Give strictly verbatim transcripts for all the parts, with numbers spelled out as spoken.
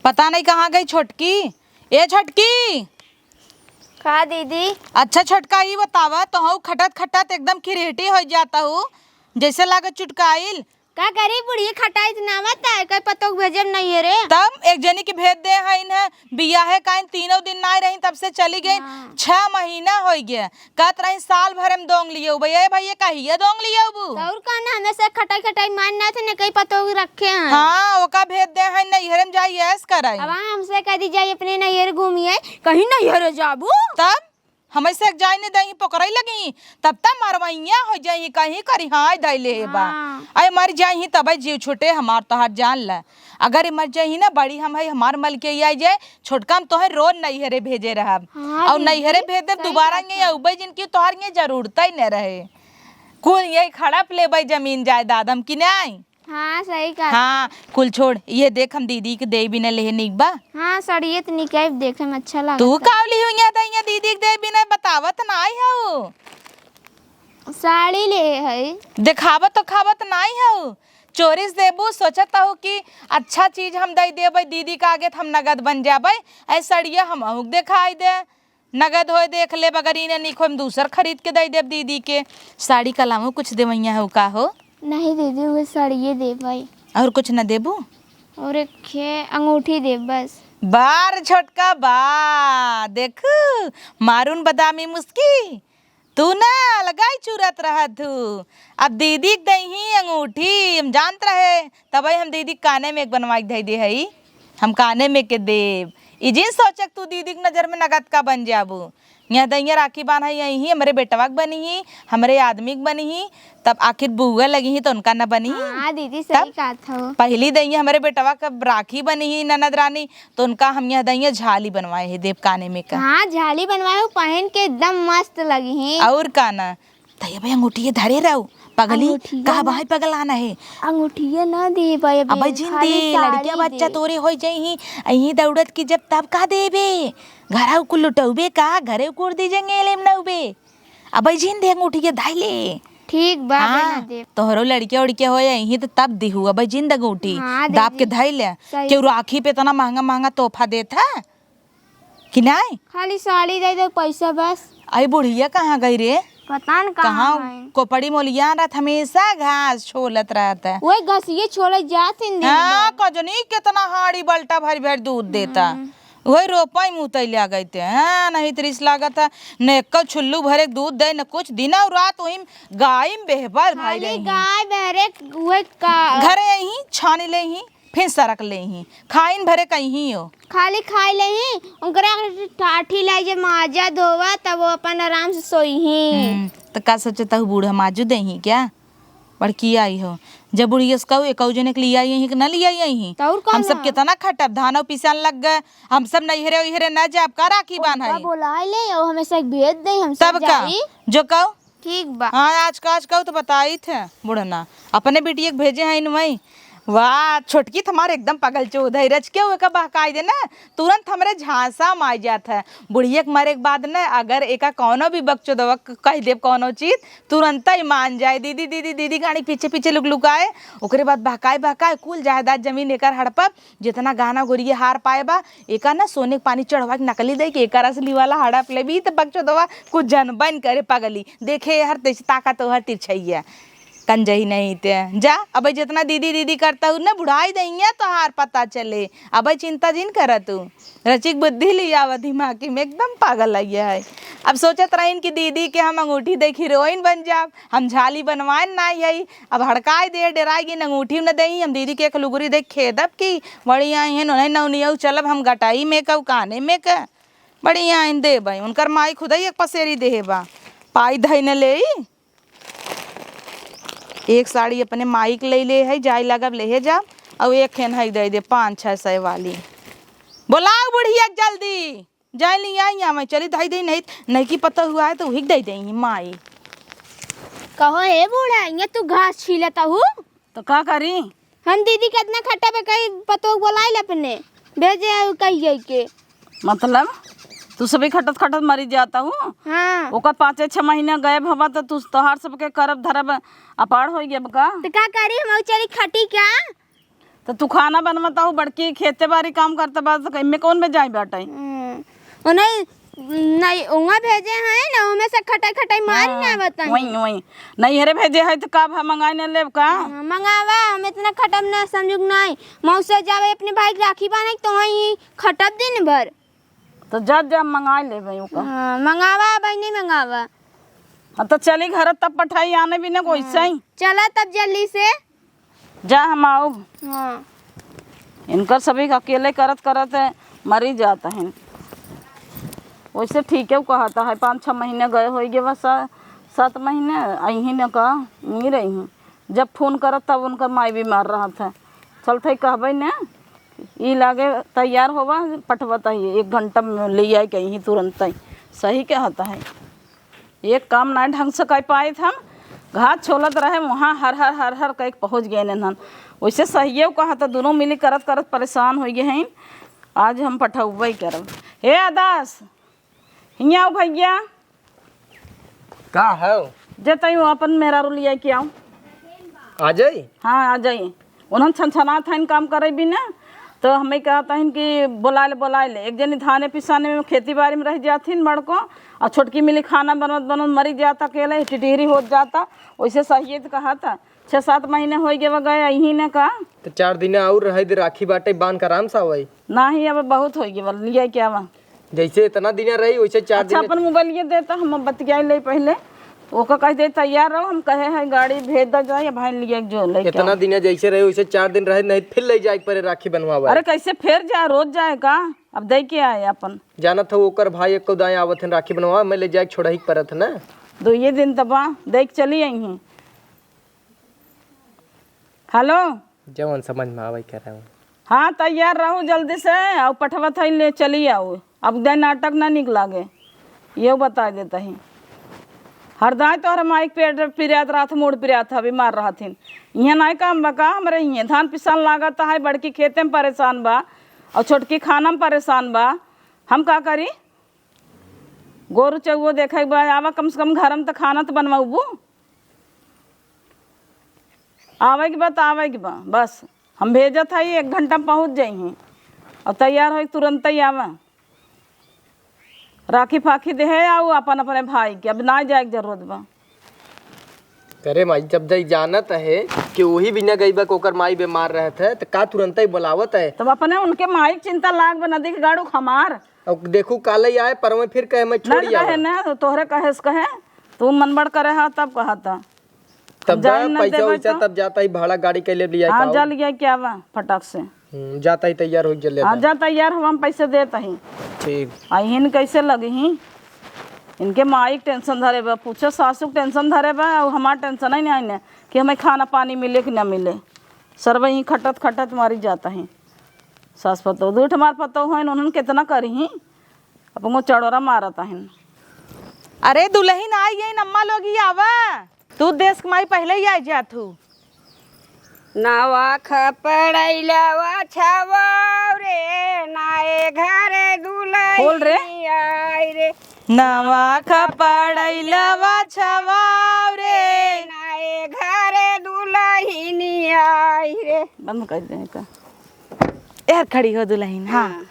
पता नहीं कहाँ गई छोटकी। ए छोटकी। का दीदी? अच्छा छोटका, ई बतावा, तोहू खटत खटत एकदम खिरहटी होइ जाता हूँ, जैसे लागे चुटकाइल। का करी बुढ़िया, खटाई त ना आवत है, कई पतोह भेजब नैहरे। तब एक जनी के भेज दे है इन्हें, बियाहे काइन तीनों दिन नाई रही, तब से चली गई। हाँ। छह महीना होइ गया, कहत रही साल भर में दोंग लिए उबे। ए भैया, कहिए दोंग लिए उबू? तो और का ना, हमेशा खटाई खटाई मान ना थे, ने कई पतोह रखे हैं। हाँ, ओका भेज दे है नैहरे में जाई ऐश करे। अब हमसे कह दी जाई अपने नैहर घूमिए, कहीं नैहर जाबू। तब हम ऐसे जाए नहीं दही पकड़े लगी, तब तब मरवैया हो जाई, कहीं करी हाय धैले हे बा। हाँ। अरे मर जाई तब जीव छूटे हमार तोहार जान ल। अगर मर जाई ना बड़ी हम है, हमार मलकिया आई जाए, छोटका हम तोहे रोज नैहरे भेजे रहब। हाँ और दीदी, नैहरे भेज देब, सही दोबारा बात ये है। अउबे जिनकी तोहार ये जरूरत ही न रहे। कुल यही खड़प लेबै जमीन जायदाद हम कि नहीं? हाँ, सही कहा। हाँ, कुल छोड़, ये देख हम दीदी के दे बिना लेहे नीक बा। हाँ, साड़िये त निकाइब, देखे में अच्छा लागत तू है। कावली हुई है दइया दीदी के दे बिना बतावत ना आई हऊ। साड़ी ले है। देखावत तो खावत ना आई हऊ। चोरी से देबू, सोचत हऊ कि अच्छा चीज हम दे देबै दीदी के आगे त हम नगद बन जाबै। ऐ साड़िया हम अहू के देखाई दे। नगद होए देख लेब, अगर ई ना निक होए, हम दूसर खरीद के दे देब दीदी के। साड़ी के अलावा कुछ देवैया हो का हो? नहीं दीदी, उहे साड़िये देबै। और कुछ ना देबू? और एक खे अंगूठी देब बस। बार छोटका बा, देखू, मारून बदामी मुस्की, तू ना अलगाई चुरत रहत हू। अब दीदी के दही अंगूठी, हम जानत रहे, तबही हम दीदी के काने में एक बनवाई के धई दे हई। हम काने में के देब। ई जिन सोचक तू दीदी के नजर में नगद का बन जाबू। यहाँ दहिया राखी बान्हई अइहीं, हमरे बेटवा के बनिहीं, हमरे आदमी के बनिहीं, तब आखिर बुआ लगिहीं तो उनका न बनिहीं। हाँ दीदी, सही तब कहत हो। पहली दहिया हमरे बेटवा के राखी बनिहीं ननद रानी, तो उनका हम यहाँ दहिया झाली बनवाए हैं देव काने में का। हाँ, झाली बनवाए हो, पहन के एकदम मस्त लगिहीं। और का ना, तैया भाई अंगूठिया धरे रहो, पगली, अंगूठिया का ना। बाहर पगलाना है? अंगूठिया ना देबे, अबे अबे जिन खाली दे, लड़किया साड़ी बच्चा दे। तोरे होई जाइहीं, अइहीं दौड़त की जब तब का देबे? घरा कुल लुटौबे का? घरे कुर दी जंगे लेम नौबे। अबे जिन दे अंगूठिया धाई ले। ठीक बा, अबे हाँ, ना देब। तोहरो लड़किया उड़किया होए अइहीं तो तब दिहू, अबे जिन दे अंगूठी, हाँ, दाब दीदी। के धाई ले। सही। केहू राखी पे इतना महंगा महंगा तोहफा देत है। कि नाई? खाली साड़ी दे दो, पैसा बस। आई बुढ़िया कहाँ गई रे? पता न कहाँ कहाँ है। कोपड़ी मोलिया रात हमेशा घास छोलत रहत है। वही घसिये छोले जात हैं दिन हाँ, भर। कजनी कितना हाड़ी बल्टा भर भर दूध देता। हम्म। वही रोपा ही मुँह तैले आ गई थे। हाँ, नहीं त रिस लागत है। न एक्को छुल्लू भरे दूध दे, न कुछ दिन और रात वही गाय में बेहबर भाई खाली रही। गाय बहरे वही का। घरे यहीं छानी ले ही। फिर सरक लेहीं, खाइन भरे कहीं हो। खाली खाई लेहीं, उनकरा टाठी लाई जे माजा धोवा, तब वो अपन आराम से सोइहीं। हम्म, त का सोचत हू बूढ़ा माजू देहीं क्या? बड़की आई हो, जब बुढ़िया से कहू, एकऊ जने के लिए आई ही कि न लिए आई ही? त और का हम सब ना? कितना खटब, धान पिसान लग गए, हम सब नैहरे उहरे न जाब, का राखी उनका बान्हाई? बोला ले, और हमें सब भेज दे, हम सब तब का? जाई। जो कहू, ठीक बा। हाँ, आज का, आज का तो बताई थे बुढ़ना, अपने बिटिया के भेजे हैं इनवई। वाह, छोटकी त हमार एकदम पगल चोद है, रच के हुए का बहकाई दे ना, तुरंत हमरे झांसा में आ जात है। बुढ़िया के मरे के बाद ना, अगर एका कौनो भी बकचोदवा क-, कह देब कौनो चीज, तुरंत ही मान जाए, "दीदी, दीदी, दीदी," गाड़ी पीछे पीछे लुक लुकाए, ओकरे बाद बहकाए बहकाए कुल जायदाद जमीन एकर हड़पब, जितना गहना गुरिया हार पाए बा, एका ना सोने के पानी चढ़वा के नकली दे के एकर असली वाला हड़प लेबी, त बकचोदवा कुछ जनबन करे पगली। देखे हर तेज ताकत ओहर तिरछैया। कंजही नहीं ते। जा, अबे जितना दीदी दीदी करता हूँ ना, बुढ़ाई दहिया तोहार पता चले। अबे चिंता जिन कर तू। रचिक बुद्धि लियावा दिमागी में, एकदम पागल लगिया है। अब सोचत रहीन कि दीदी के हम अंगूठी देखी हीरोइन बन जाब, हम झाली बनवाइन ना है, अब हड़काई दे, डेराई गिन, अंगूठी न देई, हम दीदी के एक लुगरी देख खेदब की, बड़ी आई हैं, उन्हें नौनियऊ चलब, हम गटाई में का, काने में का, बड़ी आइन देबै, उनकर माई खुदई एक पसेरी देहे बा, पाई धई न लेई। एक साड़ी अपने माई के ले ले है, जाए लागब लेहे जाब, और एक हेन है दे दे पाँच छः सौ वाली। बोलाओ बुढ़िया के जल्दी। जाए ली आई, यहाँ मैं चली धई दे, नहीं, नहीं की पता हुआ है तो वही दे दे माई। कहो हे बूढ़ा, ये तू घास छीलत हूँ? तो का करी? हम दीदी कितना खट्टा पे कही पतोह बोलाई ले अपने, भेजे आऊ कहिए के। मतलब? तू सभी खटत खटत मरी जाता हूँ। हाँ। ओकर पाँचे छह महीना गए भवा तो तू तोहार सबके करब धरब अपार हो गया का? तो का करी, हम चली खटी क्या? तो तू खाना बनवत हऊ, बड़की खेते बारी काम करत बा, तो इनमें कौन बेजाई बाटे? हम्म, ओ नहीं, नहीं, उहाँ भेजे हैं ना, ओमे से खटाई खटाई मारी ना आवत हैं। वही, वही। नैहरे भेजे है तो का भा मंगाई न लेब का? हाँ, मंगावा, हम इतना खटब ना समझुक नहीं। मौसे जावे अपने भाई के राखी बांधे तो वहीं खटब दिन भर। तो जा, जा, मंगाई लेबे ओका। हाँ, मंगावा, भाई नहीं मंगावा। हाँ, तो चली घर तब पठाई आने भी ना कोई हाँ। सही। चला तब जल्दी से। जा हम आउब। हाँ। इनकर सभी अकेले करत करत मरी जात हैं। वैसे ठीक है, कहता है पाँच छः महीने गए होइगे बस, सा-, सात महीने अइहीं न का, नहीं रही हैं। जब फोन करत तब उनकर माई बीमार रहत है। चलत है कहबे न, ई लागे तैयार होवा, पठवत है, एक घंटा में ले आई के यहीं तुरंत ही। सही कहत है। एक काम ना ढंग से कर पाइत हम, घास छोलत रहे, वहाँ हर हर हर हर कह के पहुँच गए हन। वैसे सहिए कहा तो दोनों मिली करत करत परेशान हो गए हैं। आज हम पठौबे करब। हे आदर्श, हियाँ आओ भैया। का है? जे तई अपन मेहरारू लिया के आओ। आ जाई? हाँ, आ जाई। उन्हन छनछनात हइन काम करे बिना, तो हमें कहत हइन कि बोलाए ले, बोलाए ले। एक जनी धाने पिसाने में खेती बारी में रह जाथिन बड़को, और छोटकी मिली खाना बनत बनत मरी जाता अकेले, टिटहरी होत जाता। वैसे सहिए तो कहत, छः सात महीने होइ गए गए, यही ने का। तो चार दिन और रहे दे, राखी बाटे, बांध के आराम से आवई। नाही, अब बहुत होइ गए, लिया क्या बा? जैसे इतना दिन रही, वैसे चार अच्छा, दिन। अपन मोबाइल ये देता, हम बतियाई ले पहले। ओका कह दे, "तैयार रहो, हम कहे हैं, गाड़ी भेज दा जाए, भाई, लिए जो लेके इतना आओ।" दिन जैसे रहे, वैसे चार दिन रहे, नहीं फिर ले जाए परे राखी बनवावे। अरे, कैसे फिर जाए, रोज जाए का? अब दे के आए अपन। जानत हो, ओकर भाई एको दाएं आवत हन राखी बनवावे, मैं ले जाए छोड़ही के परत है ना। दो ये दिन तबा दे के चली आई हैं। हेलो। जवन समझ में आवई कह रहा हूँ। हाँ, तैयार रहू जल्दी से, आउ पठवत है, ले चली आउ। अब दे नाटक ना निक लागे, ये बता देता ही। हरदाई तोहर माई के पेट पिरात रहत, मूड़ पिरात है, बीमार रहथिन। इहाँ नाई काम बा का हमरे इहाँ? धान पिसान लागत है, बड़की खेते में परेशान बा, और छोटकी खाना में परेशान बा। हम का करी? गोरू चौगो देखे के बा, आवा कम से कम घर में तो खाना तो बनवाबू। आवे के बा त आवे के बा, बस हम भेजत हई, एक घंटा में पहुँच जइहीं। अब तैयार होई, तुरंत ही आवा। राखी फाखी देहे आउ अपन अपने भाई के, अब ना जाए के जरूरत बा। करे माई, जब दई जानत है कि वही बिना गई बा, ओकर माई बीमार रहत है, त का तुरंत ही बुलावत है? तब अपने उनके माई के चिंता लाग बा, नदी के गाड़ू हमार। अब देखू काले आए, परवे फिर कहे मैं ना छोड़ी कहे आवा। ना, तो तोहरे कहे से कहे, तू मनबड़ करे हा, तब कहता। तब हम जाए जा न पैसा देबे वैसा तो। तब जाता ही भाड़ा गाड़ी के ले लिया हाँ, का जा हो? लिया क्या बा फटाक से। हम्म, जाता ही तैयार हो जल्दी हाँ, आता। जा तैयार हो, हम पैसे देता ही। ठीक। आ इहिन कैसे लगी ही? इनके माई के टेंशन धरे बा, पूछो सासू के टेंशन धरे बा, और हमार टेंशन ही नहीं ने कि हमें खाना पानी मिले कि ना मिले। सरवा ही खटत खटत मारी जाता ही। सास पतोह, दू ठो हमार पतोह हैं, उन्हन कितना करी ही, अपन चड़ोरा मारत हैं। अरे दुलहिन आई गई, अम्मा लोग ही आवा। तू देश के माई पहले ही आ जात हूँ। नवा खपड़ैलवा छवाव रे, नाए घरे दुलहिन खोल रे। आई रे। नवा खपड़ैलवा छवाव रे। नाए घरे दुलहिन आई रे। बंद कर दे का। यार खड़ी हो दुलहिन, हाँ। हाँ।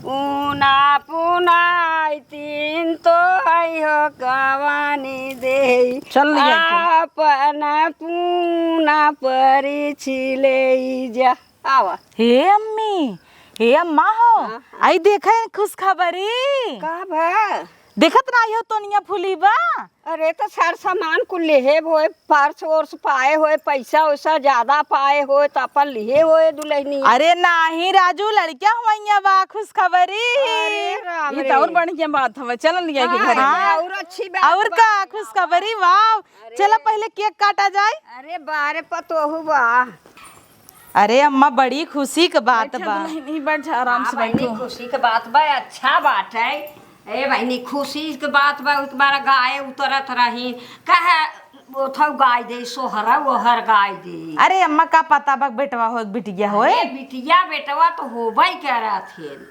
पूना पूना तीन तो आई हो कवानी देई। चल लिया के। आपन पूना परिछी लेई जा। आवा। हे अम्मी, हे अम्मा हो, हाँ। आई देखा है खुशखबरी। का भा? देखत ना आई हो तोनिया फूली बा। अरे, तो सर सामान कुल लिहे होए, पर्स वर्स पाए होए, पैसा वैसा ज्यादा पाए होए, तो अपन लिहे होए दुलहिनिया। अरे नाही राजू, लड़किया हुआइया बा, खुशखबरी। अरे राम ई रे। तो और बढ़िया बात हवे, चल लिया के हाँ, घरे। ये और अच्छी बात और बा। का खुशखबरी, वाह। अरे। चला पहले केक काटा जाए। अरे बारे पतोहू बा। अरे अम्मा, बड़ी खुशी के बात बैठा बा। दुलहिन, ही बैठ जा, आराम हाँ से बहिनी, बैठो। खुशी के बात बा, अच्छा बात है। ए बहिनी, खुशी के बात बा, एक बार गाय उतरत रही, कहे ओथौ गाय दे, सोहरा ओहर गाय दे। अरे अम्मा, का पता बा बेटवा होए, बिटिया होए? अरे बिटिया बेटवा तो होबे करत हेन।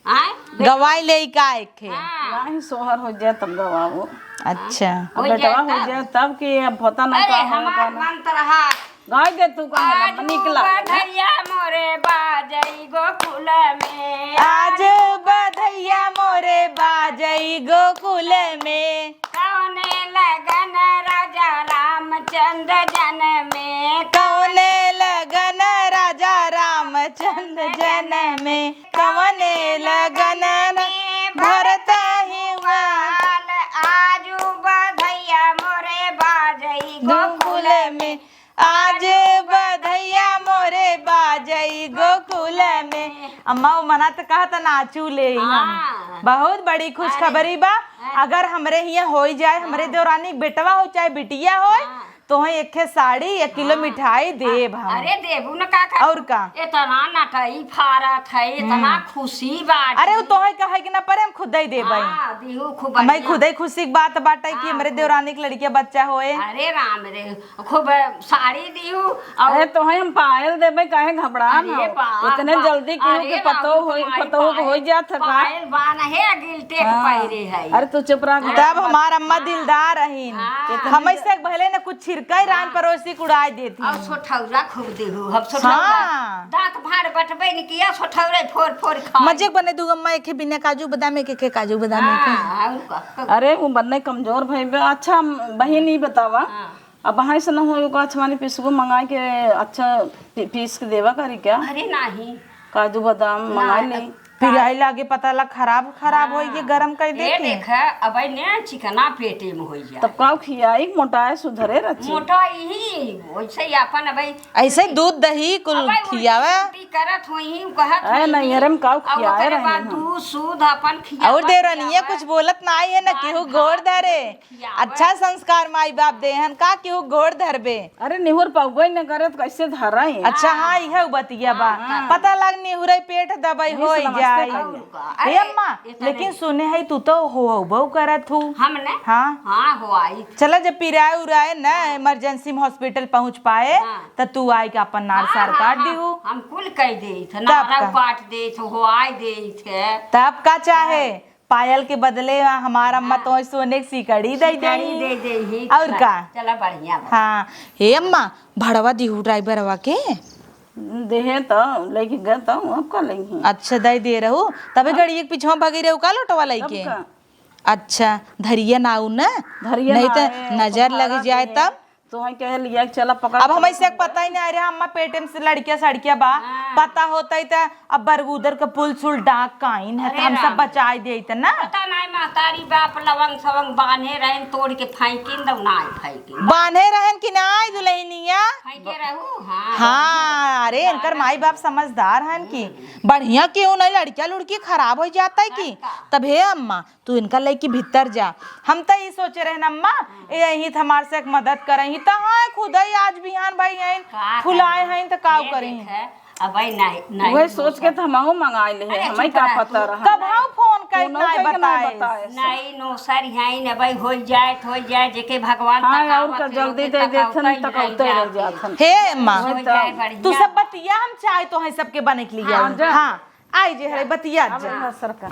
आय? गवाई ले का एक है? हाँ। नाही सोहर हो जाए तब गवाओ। अच्छा। अब हो बेटवा जाए हो तब। जाए तब कि अब पता नहीं अरे का होए, हमार का ना। मंत्र हा, गाय दे तू, कहे ना, आजू निकला। बधैया मोरे बाजई गोकुल में। आजू बधैया मोरे बाजई गोकुल में। कौने लगन राजा रामचंद्र जन में। कौने लगन राजा रामचंद्र जन में। कौने लगन भरत ही वाल। आजू बधैया मोरे बाजई गोकुल गोकुल में। में। आज बधैया मोरे बाजई गोकुल में। अम्मा, वो मना त कहत नाचू ले हम। हाँ। बहुत बड़ी खुशखबरी बा। हाँ। अगर हमरे हियाँ होई जाए, हमरे हाँ। देवरानी के बेटवा हो चाहे बिटिया होए, हाँ। तोहे एक ठे साड़ी, एक किलो हाँ। मिठाई देब हम। अरे देबू न का कर। और का? इतना नटई फारत है, इतना हम्म। खुशी बाटे। अरे वो तोहे कहे के ना परे, हम खुद ही देबै। हाँ, दिहू खूब मैं बढ़िया। खुद ही खुशी की बात बाटे कि हाँ, हमरे खूब। देवरानी के लड़किया बच्चा होए। अरे राम रे, खूब साड़ी दिहू। और अरे तोहे हम पायल देबे, काहे घबरा अरे ना हो? बाप, इतने बाप। जल्दी केहू अरे के पतोह बाबू, होई, तुम्हारी पतोह के पायल, होई जात है का? पायल बान है, गिलटे के हाँ। पैरे है। अरे तू चुप रह, घबरा तब मत। हमार अम्मा हाँ। दिलदार रहीन। हाँ। हम ऐसे भले न कुछ छिड़काई, रान हाँ। परोसी के उड़ाई देती। और सोठौरा खूब दिहू, हम सोठौरा। हाँ। दांत भाड़ बटबे न किया, सोठौरे फोर फोर खा। मजे के बने दू अम्मा, एक ही बिना काजू बादाम, एक, एक काजू बादाम, एक। हाँ, और का? अरे वो बन्ने कमजोर भई बे। अच्छा बहिन, ई बतावा, हाँ। अब वहाँ से न हो, एगो अछमानी पिसगो मंगाई के अच्छा पी-, पीस के देवा करी क्या? अरे नाही। काजू बादाम ना, मंगाई ले। पिराई लागे, पता ला खराब, खराब हाँ। होई के गरम कर ए देखे। देख, अब ने चिकना पेटे में होई जा। तब का खियाई, मोटाए सुधरे रची। मोटा यही, वैसे ही अपन अब ऐसे दूध दही कुल अब खियावा। उल्टी करत होई, कहत अरे होई। नहीं, अरे हम का अब खियाए ओकरे रहे बाद हैं। दूध सूध अपन खियावा, और देवरानिया खियावा। कुछ बोलत ना आई है ना, दाल केहू भात गोड़ धरे। खियावे। अच्छा संस्कार माई बाप देहन, का केहू गोड़ धरबे? अरे निहुर पउबे न करे त कैसे धराई? अच्छा, हाँ। हाँ, इहे बतिया बा। हाँ। पता लाग निहुरे पेट दबाई यही होई समझते जाई। कइले। अरे, हे अम्मा, इतने लेकिन सुने है तू तो होबो करत हू। हम ने? हाँ। हाँ, होआई। चला जब पिराए उराए न हाँ। इमरजेंसी में हॉस्पिटल पहुँच पाए, हाँ। त तू आई के अपन नार हाँ, सार हाँ, काट हाँ। दिहू। हम कुल कह देत, तब नारा का? काट देत, होआई देत। तब का चाहे? हाँ। पायल के बदले हमार अम्मा हाँ। तोहे सोने के सिकड़ी दे सिकड़ी देही। दे देही। और चला, का? चला बढ़िया बा। हाँ। हे अम्मा, भड़वा दिहू ड्राइवरवा के? देहे त, लेके गए त, अब का लेही? अच्छा, दे दे रहू। तबे हाँ। गड़िए के पीछवा भागी रहू का लोटवा तब लेके? का? अच्छा, धरिया ना आऊ ना? धरिया नहीं ना त आए, नजर लग पकड़ा जाए दे। तब। तोहई कहे लिया कि चला पकड़ अब हम के ऐसे पता ही नहीं रहा, अम्मा पेटे में से लड़किया सड़किया बा, हाँ। पता होता ही त अब बरगुदर के पुल सुल डाक काइन है, त अरे हम सब राम। बचाई देइत ना। पता नहीं महतारी बाप लवंग सवंग बांधे रहन, तोड़ के फेंकिन, दौनाई फेंकिन। बांधे रहन कि नाई दुल्हनिया? फेंके रहू, हाँ। हाँ, अरे इनकर माई बाप समझदार हन कि हम्म। बढ़िया केहू नहीं, लड़किया लुड़की खराब हो जाता है कि। तब का? तब हे अम्मा, तू इनका लइके भीतर जा। हम त ई सोचे रहन अम्मा, ए यहीं त हमार से एक मदद करही, त हाँ, खुदई आज बिहान भाई आइन, का फुलाए करबा? हइन, त काउ ये करही? देख, अबे नहीं, नहीं, उहे सोच के त हमहू मंगाए ले, अरे, हमें चुप का रह पता तू। रहा। कबहू फोन कइके फोनो नाय कइके नाय बताए। बताए। नहीं, नो सर, यहीं अबे होई जाए, होई जाए, जेके भगवान हाँ, तकावत और का है, जल्दी ओके दे देथन, तकावत ही तकौते रह रह जाथन। हे अम्मा, होई जाए, बढ़िया। तू सब बतिया, हम चाय तो है सबके बने के लिए। हाँ, जा। हाँ। आई जे हरे बतिया अब जा। ना सरका।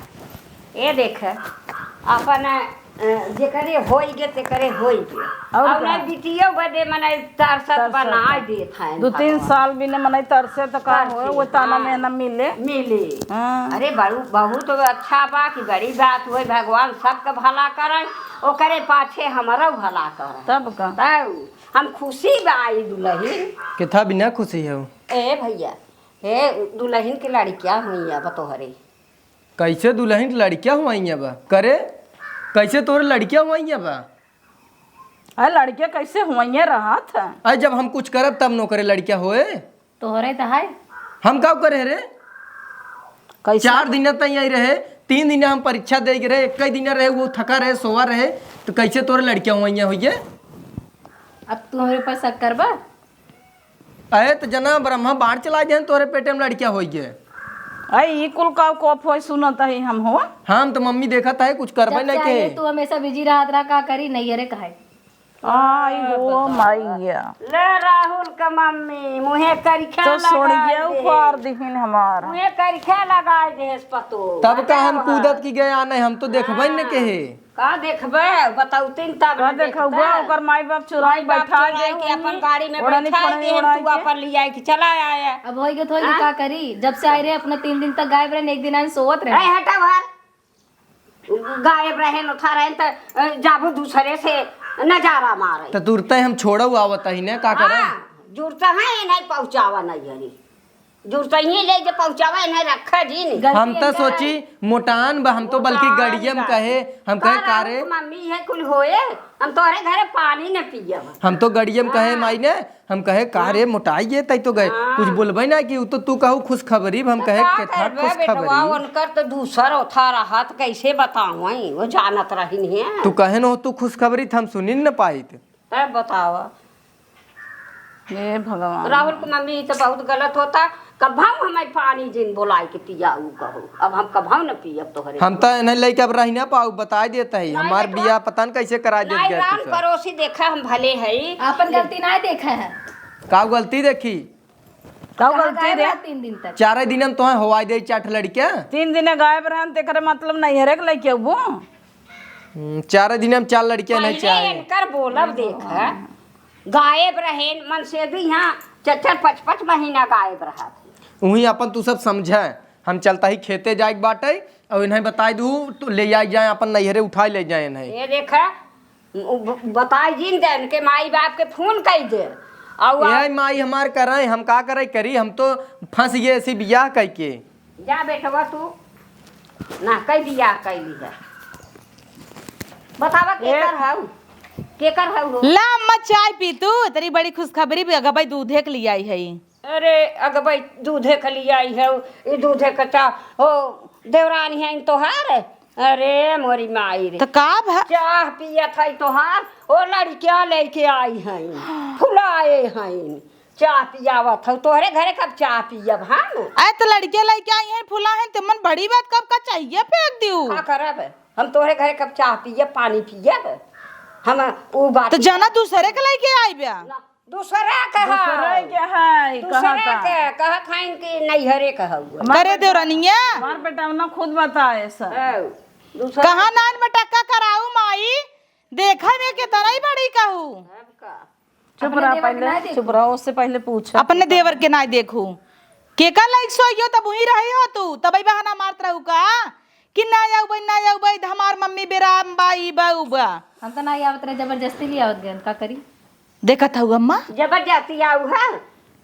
ए देख, अपन, अ, जेकरे होई गे, तेकरे होई गे। और अब का? ना बिटियो बदे मने तरसत तरसत बनाए बा। देत हैं दू तीन भगवान। साल बिना मने तरसे त का तरसे, होए, वो ताना हाँ। में ना मिले। मिले। हाँ। अरे बड़ू, बहुत अच्छा बा कि बड़ी बात होई, भगवान सबके भला करे, ओकरे पाछे हमरो भला करे। तब का? तब हम खुशी बा आई दुलहिन। किथा बिना खुशी हो? ए भइया, हे दुलहिन के लड़किया हुइया बा तोहरे। कैसे दुलहिन के लड़किया हुइया बा? करे, कैसे तोहरे लड़किया हुइया बा? अरे लड़किया कैसे हुइया रहत है? अरे जब हम कुछ करब तब नो करे लड़किया होए। तोहरे त है। हम का करे रे? कैसे? चार दिन तक यही रहे, तीन दिन हम परीक्षा दे के रहे, एक ही दिन रहे, वो थका रहे, सोवा रहे, तो कैसे तोहरे लड़किया हुइया होइए? अब तू हमरे ऊपर शक करबा? अरे त जना ब्रह्मा बाण चला देहन, तोरे पेटे में लड़किया होई गे। अरे ई कुल का कोप होई सुनत हई हम हो। हम त मम्मी देखत है कुछ करबे जब नहीं से आई के। है, तू हमेशा बिजी रहत रहा, का करी नैहरे का है। आई हो मैया। ले राहुल के मम्मी, मुँहे करिखा तो सोड़िया लगाए दे। उपार दिहिन हमार। मुँहे करिखा लगाए देहेस पतो। तब का हम बतावा। कूदत की गया नहीं, हम तो देखबे न हाँ। कहे। का देखबे? बताउतिन तब का न देखबे? देखते। ओकर माई बाप चुराई माई बाप बैठा चुराई दे के अपन उन्हीं। गाड़ी में ओढ़नी बैठा फोड़नी दे, ओढ़ाई तू के। अपन लियाई के चला आया। अब होई के थोड़ी हाँ? का करी? जब से आए रहे अपना तीन दिन तक गायब रहे, एक दिन आए सोवत रहे। ए, हटा बाहर। गायब रहे, नथा रहे त, अ, जाबू दूसरे से नजारा मारे। त तुरते हम छोड़ो आवत ही ने, का करे? हाँ, जुड़ता है, नहीं पहुँचावा नहीं हरी। जुड़ता ही ले जे पहुँचावा, नहीं रखा जी नहीं। गलती हम त इनका सोची है। मोटान बा, हम तो बल्कि मोटान गड़ियम बा। कहे, हम कहे, का "का रे?" राउत मम्मी है कुल होए, हम तोहरे घरे पानी न पियब। हम तो गड़ियम कहे, हाँ। माई ने, हम कहे, "का रे, मोटाई ये तई तो गए, हाँ। कुछ बोलबे ना कि उ तो तू कहू खुशखबरी," हम तो कहे, का "केथा करबे बेटवा, खुशखबरी?" उनकर तो दूसर ओथा रहा, त कैसे बतावई, वो जानत रहिन है। तू कहे न हो तू खुशखबरी, त हम सुनिन न पाइत। तब बतावा। हे भगवान। राहुल के मम्मी, ई तो बहुत गलत होता, कभऊ हमें पानी जिन बोलाई के पियाऊ कहो, अब हम कभऊ न पियब तोहरे। हम तो इन्हें लेके अब रही ना पाऊ, बताई देत ही, नहीं हमार बेटवा। बियाह पता न कैसे कराई देत नहीं गए राम तू सब। पड़ोसी देखा हम भले हई। आपन गलती नहीं देखा है। का गलती देखी? का कहाँ गलती गायब रे? रहा तीन दिन तक? चारे दिन हम तोहे हवाई दे चार ठे लड़किया। तीन दिन गायब रहन, तेकरे मतलब नैहरे के लइके अबू? हम्म, चारे दिन हम चार लड़किया नहीं पहिले चाहे। इनकर बोलब देख, गायब रहेन, मन से भी यहाँ चार चार पाँच पाँच महीना गायब रहत। उही अपन तू सब समझे, हम चलता ही खेते जाए के बाटे, और इन्हें बताई दू, तो ले आई जाए, अपन नैहरे उठाई ले जाए इन्हें। ये देखा, उ ब-, बताई जिन दे, इनके माई बाप के फोन कई दे। और ए माई हमार करे, हम का करे करी, हम तो फंस गए ऐसी बियाह कई के। जा बेटवा तू, ना कई बियाह कई ली है। बतावा ए केकर हऊ? केकर हऊ हो? ला अम्मा चाय पी तू, तेरी बड़ी खुशखबरी भी अगबई दूधे के लिए आई है। अरे अगबई दूधे के लिए आई है, ई दूधे के चा-, ओ देवरानी है तोहार। अरे मोरी माई रे। त का भा? चाह पियत है तोहार, ओ लड़किया लेके आई हैं, फुलाए हैं, चाह पियावत हऊ। तोहरे घरे कब चाह पियब हम? अरे त लड़किया लेके आई हैं, फुला हैं, त मन बड़ी बात कब का चाहिए फेंक दियो। का करब? हम तोहरे घरे कब चाह पियब, पानी पियब? हम ऊ बात त जाना दूसरे के लेके आई बा। ना, दूसरा के दूसरा हऊ। के है, दूसरा कहता। के, कहत हईन कि नैहरे के हऊ। करे देवरानिया। हमार बेटा ना खुद बताए सर। हऊ, दूसरा कहाँ के। नान में टक्का कराऊ माई? देखा में के तरह ही बड़ी कहू। अब का? चुप अपने रहा देवर के पहले, ना देखू। चुप रहा, उससे पहले पूछा। अपने देवर के ना देखू। के का लाइक सोइयो तब वहीं रही हो तू, तबई बहाना मारत रहू का? कि ना आऊ बई, ना आऊ बई, हमार मम्मी बेराम बा, ई बा, ऊ बा। हम तो ना आवत रहे, जबरदस्ती ले आवत गए, का करी? देखत हऊ अम्मा? जबरदस्ती आऊ है,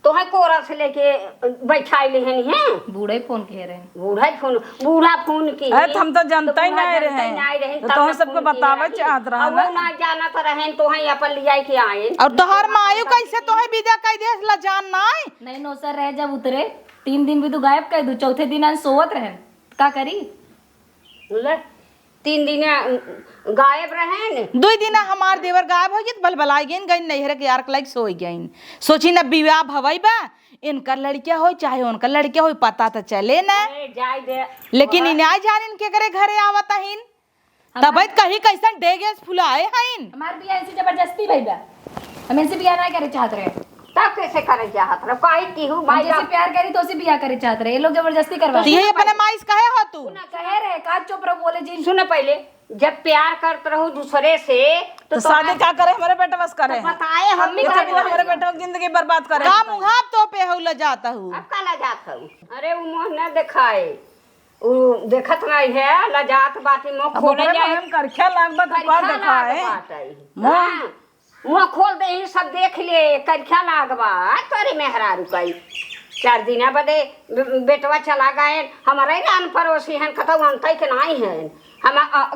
तोहे कोरा से लेके बैठाई लेहन है। बूढ़े फोन के रहे। बूढ़ा फोन, बूढ़ा फोन के। अरे, तो हम तो जानते ही नहीं रहे। तो तोहे सबको बतावे चाहत रहा ना। ना जानत रहे, तोहे अपन लियाई के आए। और तोहार मायू कैसे तोहे विदा कई देस, लजान नाई? नहीं, नौसर रहे जब उतरे, तीन दिन भी तू गायब कर दू, चौथे दिन आज सोवत रहे, का करी? ले, तीन दिन गायब रहे न। दुई दिन हमार देवर गायब हो गए, बलबलाई गइन, गइन नैहर के यार के लाइक सोई गइन। सोची न बियाह भवई बा, इनकर लड़किया होई चाहे उनकर लड़किया होई, पता त चले न। अरे, जाए दे। लेकिन ओहे। इन्हें जानिन के करे घरे आवत हइन। हमार तबे त कहीं कैसन डेगेस फुलाए हइन। हमार बियाह ऐसी जबरदस्ती भई बा। हम इनसे बियाह ना करे चाहत रहे। तब कैसे करे चाहत रहे? काहे की हूँ, हम भाई जैसे साहब। प्यार करी तो उसे बियाह करे चाहत रहे। ये लोग जबरदस्ती करवा तो यही सुनो अपने पहले। माई से कहे हो तू? ना कहे रहे, का चुप रहो, बोले जी। सुनो पहले, जब प्यार करत रहू दूसरे से, तो तो शादी तोहार का करे, हमारे बेटवा से करे तो हैं। बताए हम मम्मी भी का करे बोले हमारे जी। बेटवा की जिंदगी बर्बाद करे। का मुँह आप तो पे हो लजात हऊ? अब का लजात हऊ? अरे, उ मुँह न देखाए, उ देखत नहीं है, लजात बाटी, मुँह अब खोले ओकरे जाए। में हम करख्या लाग बा, तो का करिखा लाग देखाए? बाटे। मुँह हाँ। मुँह खोल दे, ई सब देख ले, करिखा लाग बा, आ तोरे मेहरारू कई। चार दिना बदे बे-, बेटवा चला गए, हमारे रान पड़ोसी हैं, कतौ अंतै के नाई हैं। हम, अ,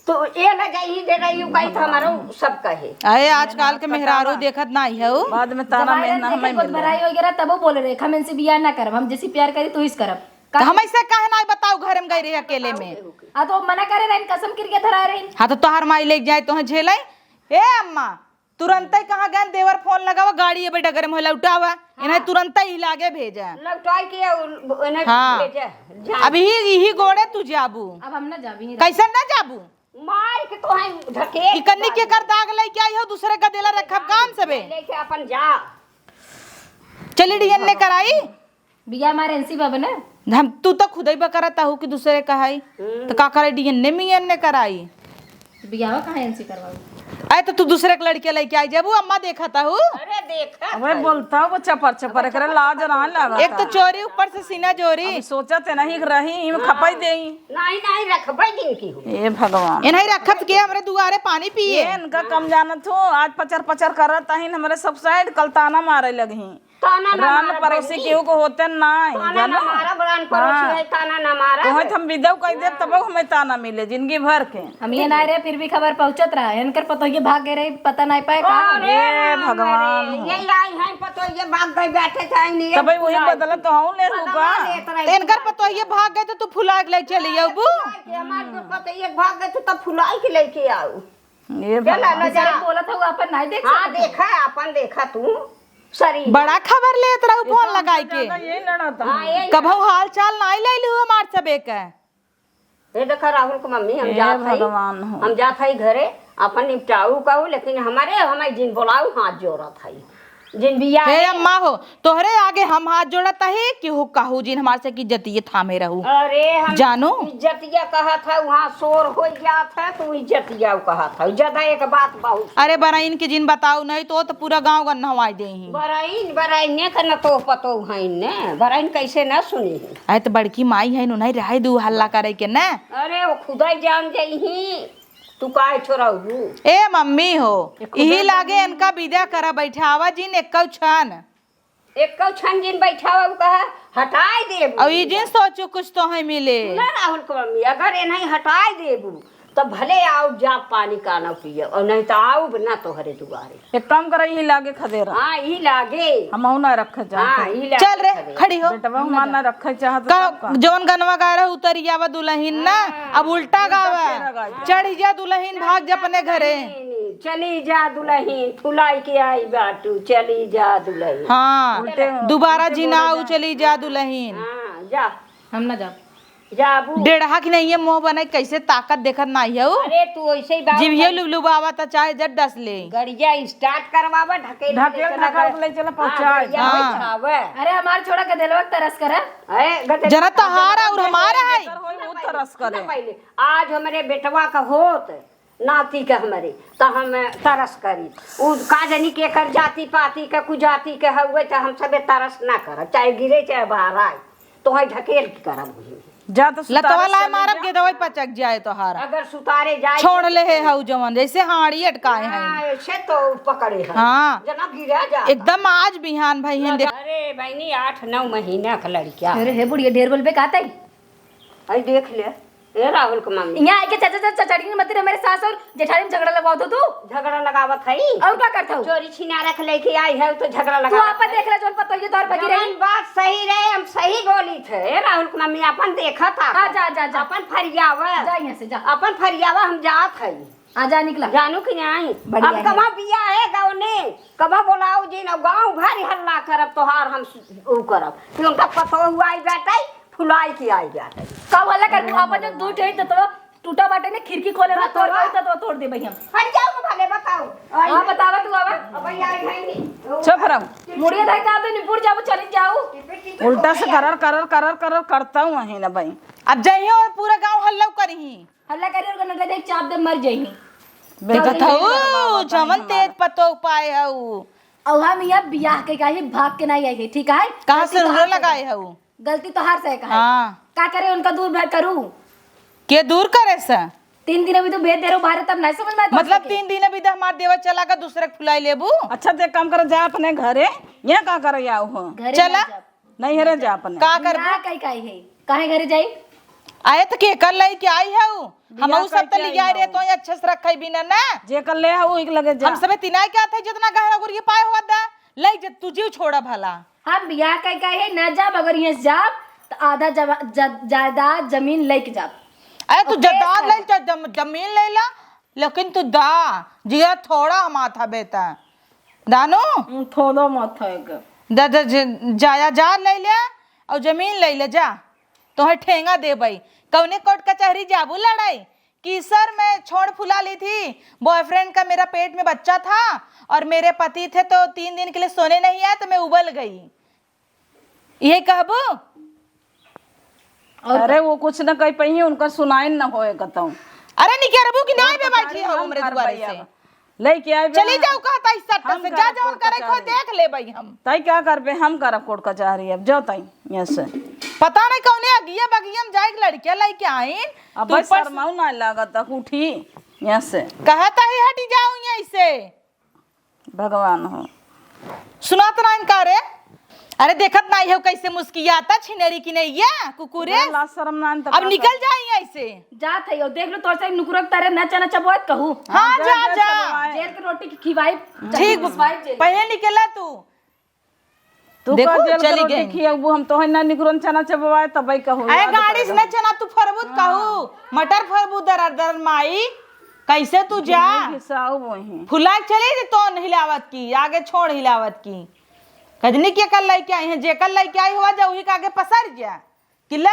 तो ए ले जाई, दे रही हूँ, कही तो हमारो सब कहे। अरे, आजकल के मेहरारू देखत नाई है उ। बाद में ताना जब मेहना आयरन हमें देखे, मिले। भराई हो गया, तबो बोले रहे, "हम इनसे बियाह ना करब, हम जैसी प्यार करी, तू इस करब।" तो हम ऐसे काहे ना बताओ, घर में गई रही अकेले में। आ, तो मना करे रहे, कसम किर के धरा रहे। हाँ, तो तोहार माई लेके जाए, तोहे झेले। ए अम्मा, तुरंतै कहाँ गए, देवर फोन लगावा, गाड़ी ये बेटा गरम होला, उठावा, इन्हें हाँ। तुरंतै ही लागे भेजा। लौटाई के उ-, इन्हें हाँ। भेजा, जा। अब यही, यही गोड़े तू जाबू। अब हम ना जाबी, यहीं रह। कैसे ना जाबू? मार के तो है ढकेल ई कन्नी के कर दाग लइके आई हो, दूसरे का देला रखब कान सबे। लेके अपन जा। चली डीएनए कराई। बिया हमारे एनसी बाबा ना। हम, तू तो खुदई बकरत हूँ कि दूसरे का है। हम्म। तो का करे, डीएनए मीएनए कराई। बियाह कहाँ एनसी करवाऊ? अरे तो तू दूसरे के लड़के लइके आई जाबू, अम्मा देखत हूँ। अरे देखा अबे बोलता वो चपर चपर, एकरे लाज ना लगा। एक तो चोरी, ऊपर से सीना चोरी। हम सोचत है नहीं रही, हम खपाई देई। नहीं, नहीं, रखबै जिनकी हो। ए भगवान। ए नहीं रखत के हमरे दुआरे पानी पिए। ए इनका कम जानत हो, आज पचर पचर करत आहिन हमरे सब साइड, कल ताना मारे लगही। ताना ना रान मारा परोसी बहिनी। केहू को होते नाई, ताना जानो? ना मारा, रान परोसी हाँ। है, ताना ना मारा। तोहे तो हम विदा कह देब, तब हमें ताना मिले जिंदगी भर के। हम ये ना रहे, फिर भी खबर पहुँचत रहा। इनकर पतोहिए भाग गए रहे, पता नहीं पाए का। अरे ए राम भगवान रे, हो। ये आई हैं पतोहिए भाग गए, बैठे थे, नहीं तब वही फुलाई। बदला तो हम ले लूँ बदला का? लेत रही, तो इनकर फुलाई। पतोहिए भाग गए तो तू फुला के ले चली अबू। फुलाई के हमार जो पतोहिए भाग गए तो तब फुलाई के लेके आऊ। ये चला, भगवान। ले जा। सर बोलत हूँ, अपन नहीं देख हाँ, सकते। देखा, अपन देखा तू। सरी। बड़ा खबर लेत रहू फोन लगाई के। ज्यादा यही लड़ा था। हाँ, यही कबहू हाल चाल नाई ले लिहू हमार सबे के। ये देखा राहुल के मम्मी, हम हे जात हई, भगवान हो। हम जात हई घरे, अपन निपटाऊ कहू, लेकिन हमारे, हमारे जिन बोलाऊ हाथ जोड़त हई। जिन बिया हे है। अम्मा हो, तोहरे आगे हम हाथ जोड़त हई कि हो कहू जिन हमार से की इज्जतिये थामे रहू। अरे हम जानू? इज्जतिया कहत है, वहाँ शोर हो जात है, तू इज्जतिया कहत है। ज्यादा एक बात बहुत अरे बराइन के जिन बताऊ नहीं तो, तो पूरा गाँव गन्नवाई देही। बराइन, बराइने के न तो पतो है ने, बराइन कैसे न सुनी है। अरे तो बड़की माई है, उन्हें रहे दू हल्ला करे के न। अरे वो खुदा जान जाई ही, तू काहे छोड़ाऊ? ए मम्मी हो, ये खुदा इही लागे जानी। इनका विदा करा, बैठावा जिन एक्कौ छन। एक्कौ छन जिन बैठावा, उ कहा, हटाए देबू। अब ई जिन सोचू कुछ तो है मिले। सुना राहुल के मम्मी, अगर इन्हें हटाए देबू, तो भले आउब जाब पानी कानब पियब, और नहीं तो आउब ना तोहरे दुआरे। एक काम करा, ई लागे खदेरा। हाँ, ई लागे। हमहू ना रखे चाहत हाँ, है। ई लागे चल रे, खदेरा। खड़ी हो। बेटवा हमार ना रखे चाहत है, का, तब का? जवन गनवा गा रहे उतरियावा दुलहिन ना, हाँ। अब उल्टा उल्टा गावा। फेरा गावा। चढ़ी जा दुलहिन, भाग जा अपने घरे। चली जा दुलहिन, फुलाई के आई बाटू, चली जा दुलहिन। हाँ, उल्टे, दोबारा उल्टे जिन बोले आऊ, जा। चली जा दुलहिन। हाँ, जा। हम ना जाब। जाबू। डेढ़हा की नहीं है, मुँह बनाई, कैसे ताकत देखत नाही है उ। अरे, तू ऐसे ही बाबू जिभिये कर लुबलुबावा त चाहे जब डस ले। गड़िया start करवावा, ढकेल के ढकेल ले चला ढकेल गड़-, ले चला हाँ, पहुँचाए। गड़िया हाँ। बैठावे। अरे, हमार छोड़ा गदेलवा के तरस करे। अरे, गदेलवा जना तहार और हमारा है। जेकर होई, उ तरस करे। सुना पहले, आज हमरे बेटवा का होत, नाती के हमरे, त हम तरस करी। उ का जानी के कर जाति पाति के, कुजाति के हउवे, त हम सबे तरस ना करब, चाहे गिरे, चाहे बाहर आए, तोहई ढकेल के करब। जा तो लतवा सुतारे लाए चले मारब, जा। गेदवई पचक जाए तोहार। अगर सुतारे जाए छोड़ तो ले है हऊ जवन, जैसे हाड़ी अटकाए हैं। हाँ, ऐसे तो पकड़े हैं। हाँ। जना गिरा जा। एकदम आज बिहान भई हैं, देख। अरे बहनी, आठ नौ महीना का लड़का। अरे हे बुढ़िया, ढेर बोलबे का तई? आई देख ले। ए राहुल के मम्मी। यहाँ आके चाचा, चाचा, चचड़ी मत रे, मेरे सास और जेठानी में झगड़ा लगवाओ तो तू। झगड़ा लगावत हई। और का करत हऊ? चोरी छिनारा के लेके आई है तो झगड़ा तू लगावत आपन हई। देख ले, जोन पतोहिए तोहर भगी रही। जवन बात सही रहे, हम सही बोली थे। ए राहुल के मम्मी, अपन देखत आप। हाँ, जा, जा, जा। अपन फरियावा। जा यहाँ से, जा। अपन फरियावा, हम जात हई। आ जा, निकला। जानू कि नहीं? बढ़िया अब है। कमा बिया है गाँव ने, कमा बोलाओ जी ना, गाँव भर हल्ला करब, तोहार हम सु-, ऊ करब। फिर उनका पतो हुआ आई जाता है, फुलाई के आई जात है। का वाला कर, आपन जो दू ठे ततवा टूटा बाटे ने, खिड़की खोले ना, तोड़ तोड़। के ततवा तोड़ देबे हम। हट जाओ, भले बताओ। हाँ, बतावा तू आवा। अब आई है नहीं। चुप रहो। मुड़िया धाई का तो निपुर जाबो, चली जाऊ। उल्टा से करर, करर, करर, करर करता हूँ वहीं ना भाई। अब जाइए और पूरा गांव हल्ला करी। हल्ला करी और गनडा देख चाप दे, मर जाई। देखत हऊ, जवन तेज पतो पाए हऊ। और हम यहाँ बियाह के काहे भाग के नहीं आई है, ठीक है? कहाँ से गलती तो रोने हाथ लगाए हऊ? गलती तोहार से है, काहे? हाँ। का करे उनका दूर भर करू? के दूर करे से? तीन दिन अभी तो भेज दे रहो बाहर, तब नहीं समझ में आता मतलब उनके। तीन दिन अभी तो हमार देवर चला का दूसरे के फुलाई लेबू? अच्छा, तो एक काम करो, जा अपने घरे, यहाँ का करे आओ हो? घरे चला। ना जाब। नहीं हरे जा अपने। का करबू? ना कहीं काहे है? काहे घरे जाई? आए तो के कर लाई के आई हऊ? बियाह हमहू सब करके तो आई लिया रे हऊ। तो अच्छे से रखे बिना ना। जे कर ले हऊ, एक लगे जा। हम सबे तिनाई के आते जितना गहरा गुरिया पाए हुआ दा। ले जे तू जीव छोड़ा भला। हम बियाह कह के आए हैं, ना जाब, अगर यहाँ से जाब, तो आधा जवा-, ज-, जायदाद, जमीन लेके जाब। अरे, तू ओके, जायदाद सर। ले, चाहे जम-, जमीन ले ला, लेकिन तू दा, जिया थोड़ा माथा बेटा। दानो? हम्म, थोड़ा माथा है ग। द-, द-, ज-, जायदाद ले ले, और जमीन ले ले, जा। तोहे ठेंगा देबई। कौने कोर्ट कचहरी जाबू लड़ाई? कि सर, मैं छोड़ फुला ली थी, बॉयफ्रेंड का मेरा पेट में बच्चा था और मेरे पति थे तो तीन दिन के लिए सोने नहीं आए तो मैं उबल गई, ये कहबू? अरे, वो कुछ न कह पइहीं, उनका सुनाइन न होए कतहूँ। अरे, निकरबू कि नाहीं बे, बैठी हो हमरे दुआरे से। लेके आए बे। चली जाओ, कहता इस सट्टा से, जा, जौन करे को देख ले भाई हम। तई का करबे, हम करब कोर्ट कचहरी अब, जाओ तई यहाँ से। पता नहीं कौने अगिया बगिया में जाए के लड़किया लेके आइन। अब भाई शर्माऊ ना लागत तक उठी यहाँ से। कहता ही हटी जाओ यहाँ से। भगवान हो। सुनात ना इनका रे। अरे देखत नाहीं हो कैसे मुस्कियाता छिनेरी की नहीं है कुकुरे। लाज शर्म ना इनका अब निकल जाई ऐसे। जात है यो, देख लो तोर से नुकुरक तारे न चना चबोत कहू। हाँ, जा, जा, जा। जेल के रोटी की खिवाई। ठीक, पहले निकला तू। तू देखो, का जेल के चली रोटी गई। खियाबू, हम तोहे ना निकुरन चना चबवाए तब कहू। अरे गाड़ी से न चना तू फरबूत कहू, मटर फरबूत दर दर माई। कैसे तू जा? फुला चली जे तोन हिलावत की, आगे छोड़ हिलावत की। कजनी के कल लइके आई हैं, जे कल लइके आई हुआ जा, उही के आगे पसर जा। कि ला,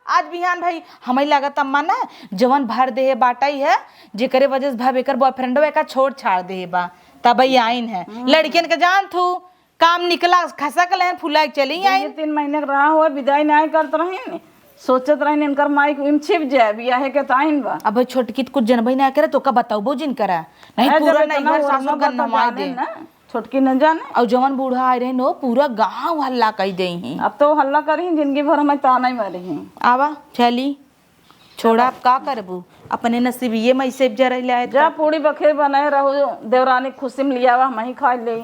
आज बिहान भाई, हमें लागत अम्मा ना, जवन भर देहे बाटई है, जेकरे वजह से भाभी एकर बॉयफ्रेंडो एका छोड़ छाड़ देहे बा, तब ई आइन है। लड़कियन के जान थू, काम निकला, खसक लेहन, फुला के चली आइन। तीन महीने के रहा हुआ, विदाई नाहीं करत रहीन, सोचत रहीन इनकर माई को इम छिप जाए, बियाहे के ताइन बा। अब छोटकी त कुछ जनबई ना करे, तो का बताऊ जिन करा, नहीं अरे, पूरा जब इतना नैहर सासुर गन नमाई दे। छोटकी न जाने। और जवन बूढ़ा आए रहे न, पूरा गाँव हल्ला कई दे ही। अब तो हल्ला करी, जिंदगी भर हमें ताना ही मारी ही। आवा, चली, छोड़ा, अब का करबू? अपने नसीबिये में से जरई लाए जा, तो। पूड़ी बखे बनाए रहो, देवरानी खुशी में लियावा, हम ही खा ले।